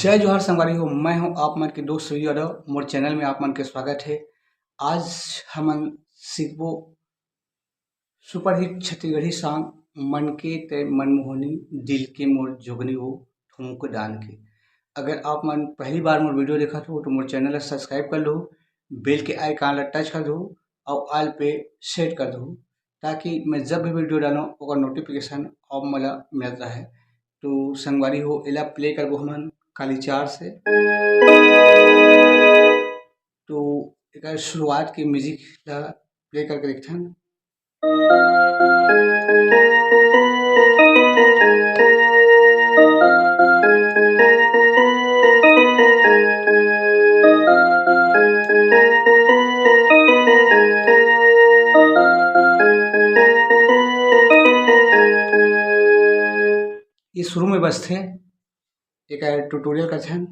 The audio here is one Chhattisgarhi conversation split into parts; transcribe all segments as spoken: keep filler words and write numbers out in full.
जय जोहार संगवारी हो, मैं हूं आप मन के दोस्त सूर्य यादव। मोर चैनल में आप मन के स्वागत है। आज हमन सीखबो सुपरहिट छत्तीसगढ़ी सॉन्ग मन के तय मनमोहनी, दिल के मोर जोगनी वो ठुमुक डान के। अगर आप मन पहली बार मोर वीडियो देखत हो तो मोर चैनल ला सब्सक्राइब कर लो, बेल के आइकन ला टच कर दो और ऑल पे सेट कर दो, ताकि मैं जब भी वीडियो डालूँ ओकर नोटिफिकेशन आप मन ला मिलत रहे। तो संगवारी हो, एला प्ले करबो हमन काली चार से। तो एकर शुरुआत के म्यूजिक ला प्ले करके देखथन। ये शुरू में बजथे, एकर ट्यूटोरियल करथन।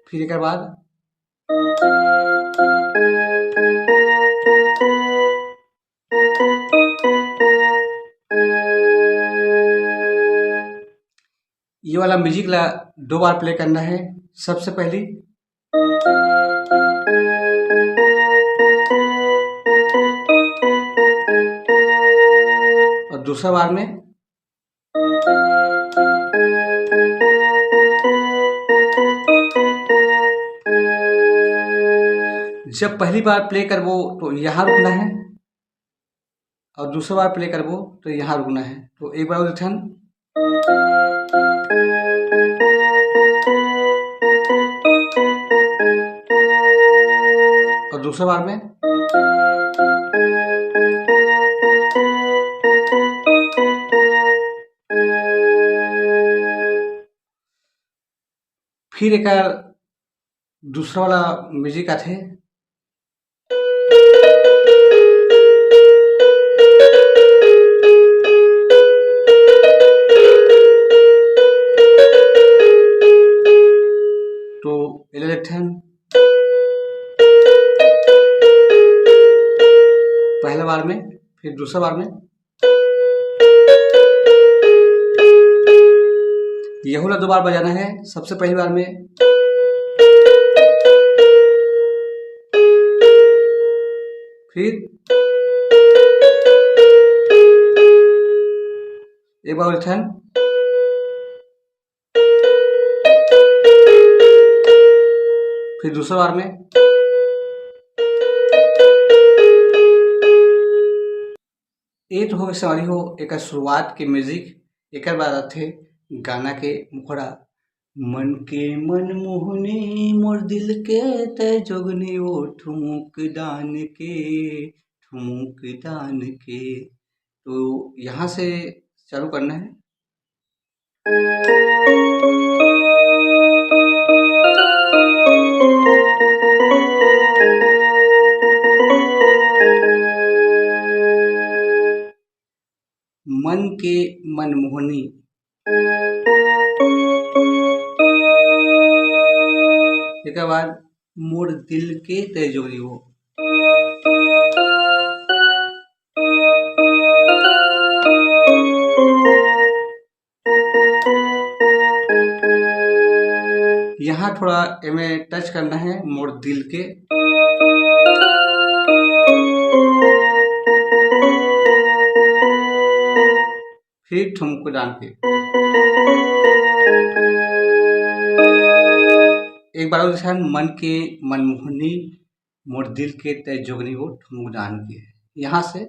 फिर एकर बाद ये वाला म्यूजिक ला दो बार प्ले करना है। सबसे पहली और दूसरा बार में जब पहली बार प्ले करबो तो यहाँ रुकना है और दूसरा बार प्ले करबो तो यहाँ रुकना है। तो एक बार और देखथन। और दूसरा बार में फिर एकर दूसरा वाला म्यूजिक आथे। तो एला देखथन। पहला बार में, फिर दूसरा बार में। यहू ला दो बार बजाना है। सबसे पहली बार में, फिर एक बार और एक ठन। फिर दूसरा बार में। ये तो हो गए संगवारी हो एकर शुरुआत के म्यूजिक। एकर बाद आथे गाना के मुखड़ा। मन के मन मोहनी, मोर दिल के तय जोगनी, वो ठुमुक डान के, ठुमुक डान के। तो यहाँ से चालू करना है। मन के मनमोहनी। एकर बाद मोर दिल के तय जोगनी वो। यहाँ थोड़ा एमे टच करना है मोर दिल के। फिर ठुमको डान के एक बार और ध्यान, मन के मनमोहनी, मोर दिल के तय जोगनी वो ठुमक डान के। यहाँ से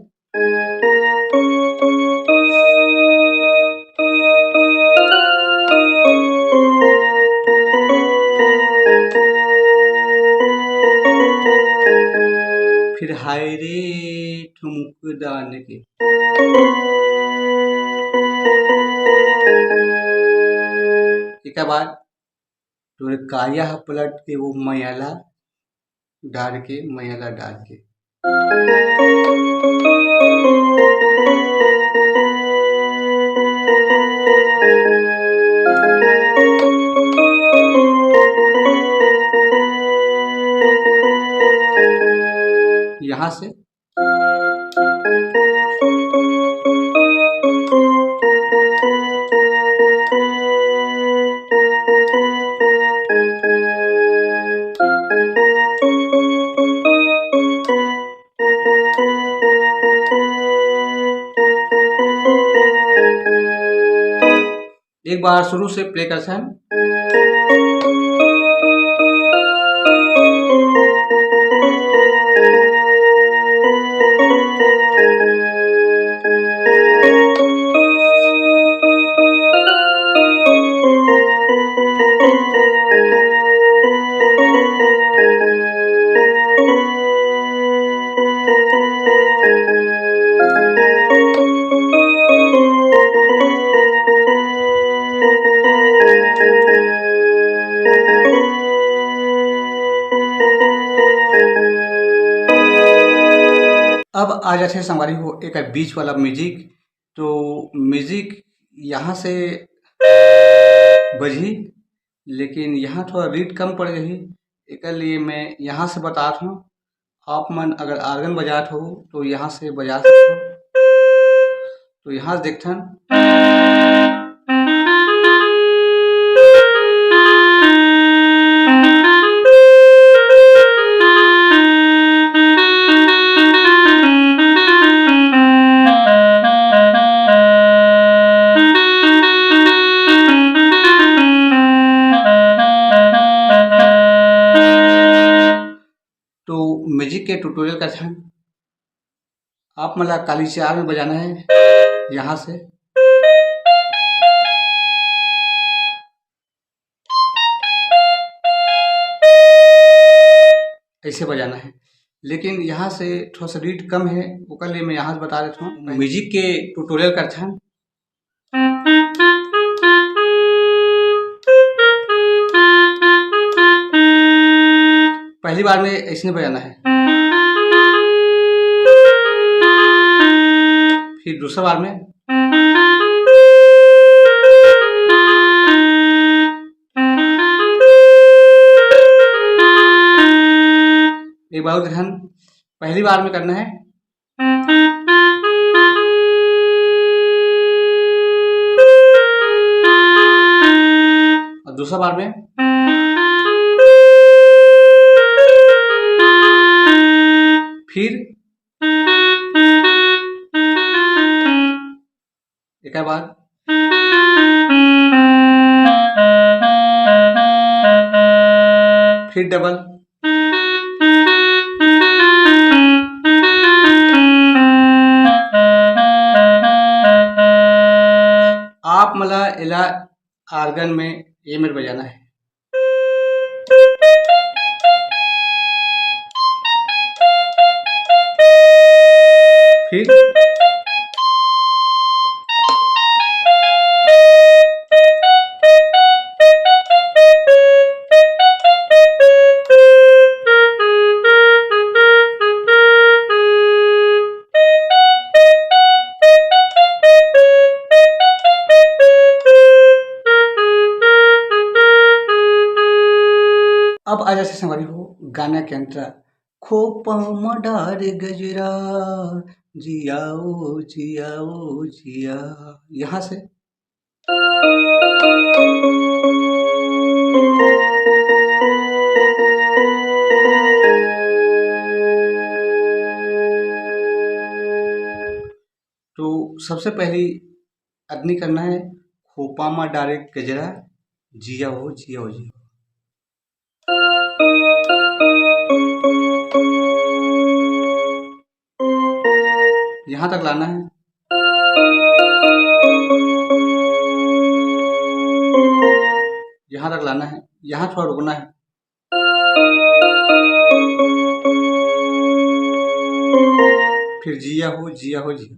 फिर हाय रे ठुमक डान के। एकर बाद तोरे काया ह पलट के वो मयाला डार के, मयाला डार के। यहाँ से बार शुरू से प्ले करथन। अब आ जाथे संगवारी हो एकर बीच वाला म्यूजिक। तो म्यूजिक यहाँ से बजही, लेकिन यहाँ थोड़ा रीड कम पड़ जाही, एकर लिए मैं यहाँ से बतात हूँ। आप मन अगर आर्गन बजात हो तो यहाँ से बजा सकते हो। तो यहाँ से देखथन। तो म्यूजिक के ट्यूटोरियल करथन। आप मन ला काली चार में बजाना है, यहाँ से। ऐसे बजाना है, लेकिन यहाँ से थोड़ा सा रीड कम है, ओकर लिए मैं यहाँ से बता देता हूँ। म्यूजिक के ट्यूटोरियल करथन। पहली बार में ऐसे बजाना है, फिर दूसरा बार में, एक बार और ध्यान, पहली बार में करना है, और दूसरा बार में, फिर एक बार, फिर डबल। आप मन ला एला आर्गन में ए मेर बजाना है। फिर अब आ जाथे संगवारी हो गाना के अंतरा, खोपा म डारे गजरा, जिया ओ जिया ओ जिया। यहाँ से तो सबसे पहली अदनी करना है, खोपा मा डारे गजरा, जिया हो जिया हो जिया। यहाँ तक लाना है, यहाँ तक लाना है, यहाँ थोड़ा रुकना है, फिर जिया हो जिया हो जिया।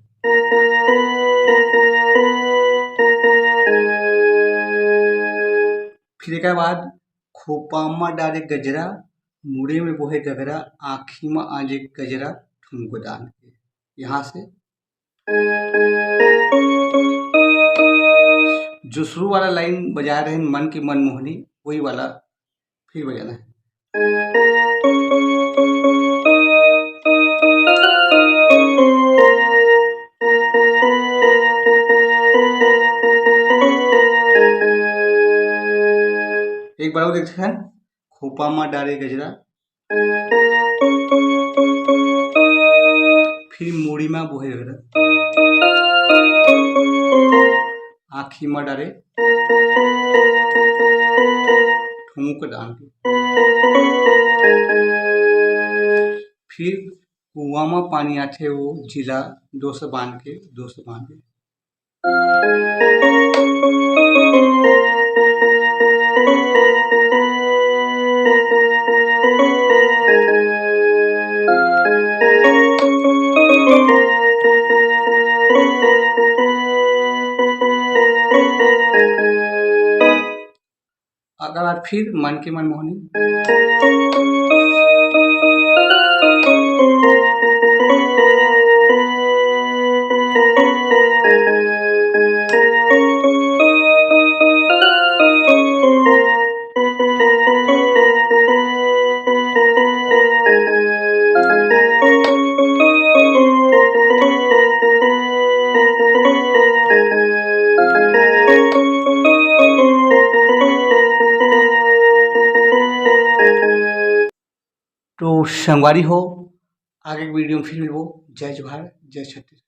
फिर एक बाद खोपा मा डारे गजरा, मुड़े में बोहे गगरा, आँखी मा आजे गजरा, ठुमको दान के। यहाँ से जो शुरू वाला लाइन बजा रहे हैं, मन की मनमोहनी, वही वाला फिर बजाना है। एक बार और देखते हैं, खोपा मा डारे गजरा, फिर मुड़ी मा बोहे गजरा, आँखी मा डारे ठुमुक डाल के। फिर कुआं म पानी आथे, वो जिला दो से बांध के, दो से बांध के। अगला फिर मन के मनमोहनी। तो संगवारी हो, आगे के वीडियो में फिर मिलबो। जय जोहार, जय छत्तीसगढ़।